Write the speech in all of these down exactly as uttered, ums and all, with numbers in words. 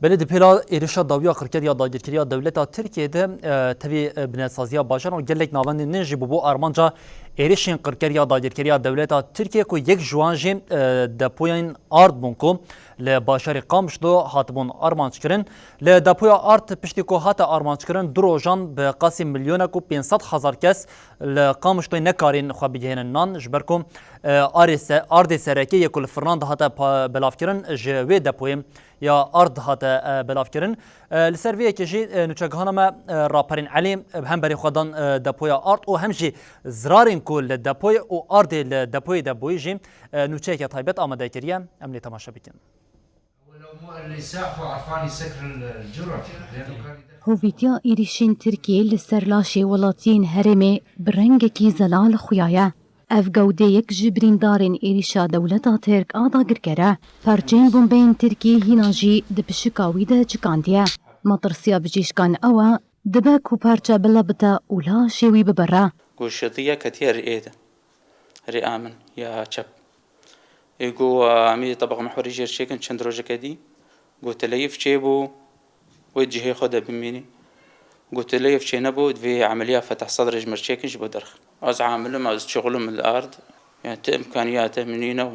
Belê di pêla êrişa dawiya qirkeriya dagirkeriya dewleta Tirkiyê de, e, tevî, e, binesaziya bajaran û gelek navendên din jî bûbû armanca êrişên qirkeriya dagirkeriya dewleta Tirkiyê ku yek ji wan jî, e, depoyên ard bûn ku li bajarê Qamişlo hatibûn armanc kirin. Li depoya ard piştî ku hate armanc kirin du rojan bi qasî milyonek û pênc sed hezar kes li Qamişloyê nekarîn xwe bigihênin nan, ji ber ku, e, arê se-, ardê sereke yê ku li firnan dihate pa-, belavkirin ji wê depoyê ya ard hate, e, belavkirin. E, li ser vê yekê jî, e, nûçegihana me, e, Raperên Elî, e, hem berê xwe dan, e, depoya ard û hem jî zirarên ku li depoyê û ardê li depoyê de bûyî jî, e, nûçeyeke taybet amade kiriye. Em lê temaşe bikin. Hovîtiya êrîşên Tirkiyê li ser laşê welatiyên herêmê bi rengekî zelal xuya ye. Ev gewdeyek ji birîndarên êrîşa dewleta Tirk a dagirker e. Parçeyên bombeyên Tirkiyê hîna jî di pişika wî de çikandiye. Metirsiya bijîşkan ew e, dibe ku parçe bila bite û laşê wî bibire. Goşetiya ketiye rê ê de. Rêa min ya çep. Ê got, "Em ê tebeq mihwerî jê re çêkin, çend rojeke dî." Got, "Teleyf çêbû, wê cihê xwe de bimînî." Got, "Teleyf çênebû, divê emeliya Fetah Sedrê ji min re çêkin, ji bo derxin." Ez amilim, ez şixulim li ard. Yani ti imkaniyate min nîne.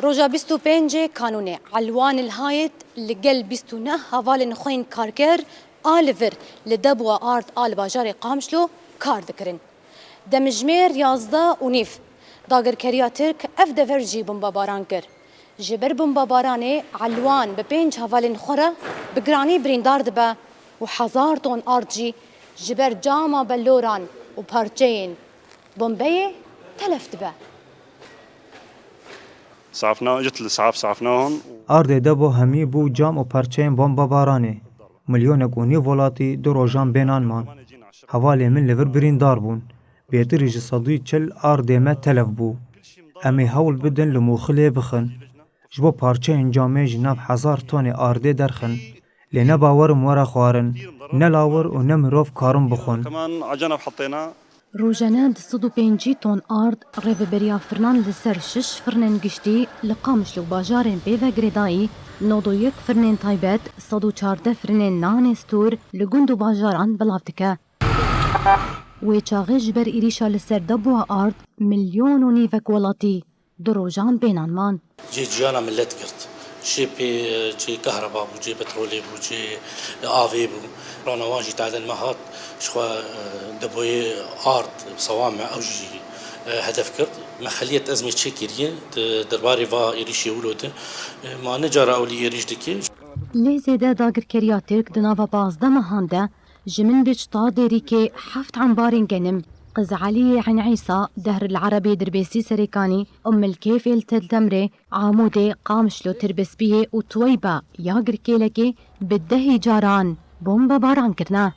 Roja bîst û pêncê Kanûnê, Elwan Elhayet li gel bîst û neh hevalên xwe yên karker a li vir li Debwa Ard a li bajarê Qamişlo kar dikirin. Demjimêr yazdeh û nîv, dagirkeriya Tirk ev dever jî bombebaran kir. Ji ber bombebaranê Elwan bi pênc hevalên xwe re bi giranî birîndar dibe û hezar ton ard jî ji ber cama beloran û parçeyên bombeyê telef dibe. Safna, جت الإسعاف سعفناهم. Ardê Debo hemî bû cam û parçeyên bombebaranê. Milyonek û nîv welatî du rojan bênan man. Hevalên min li vir birîndar bûn. Bêtirî ji sed û çil ardê me telef bû. Em ê hewl bidin li Mûxilê bixin. Ji bo parçeyên camê ji nav hezar tonê ardê derxin. Lê ne bawer im were xwarin, ne lawir û ne mirov karin bixwin. Rojane du sed û pêncî ton ard rêveberiya firnan li ser şeş firnên giştî li Qamişlo û bajarên pê ve girêdayî, nod û yek firnên taybet, sed û çardeh firnên nanê stûr li gund û bajaran belav dike. Wê çaxê ji ber êrîşa li ser Debwa Ard milyon û nîvek welatî du rojan bênan man. Cê ciyana millet girt. Çê pê, çê kehreba bû, cê petrolê bû, cê avê bû. Rana wan jî teden me hat, jixwe, e, Deboyê Ard, Sewam me ew jî, e, hedef girt. Me xeliyet ezmê çê kiriye, di derbarê va êrîşê wilo de, e, ma ne cara ewlî êrîş dike. Lê zêde dagirkeriya Tirk di nava pazdeh mehan de Ji Minbic ta Dêrîkê heft embarên genim, Qiz Eliyê Eyn Îsa, Dehr el Erebê Dirbêsî Serêkanî, Umm el Kêf êl Tel Temrê, Amûdê, Qamişlo Tirbispiyê û Tweyba ya Girkêlekê bi dehî caran bombebaran kirine.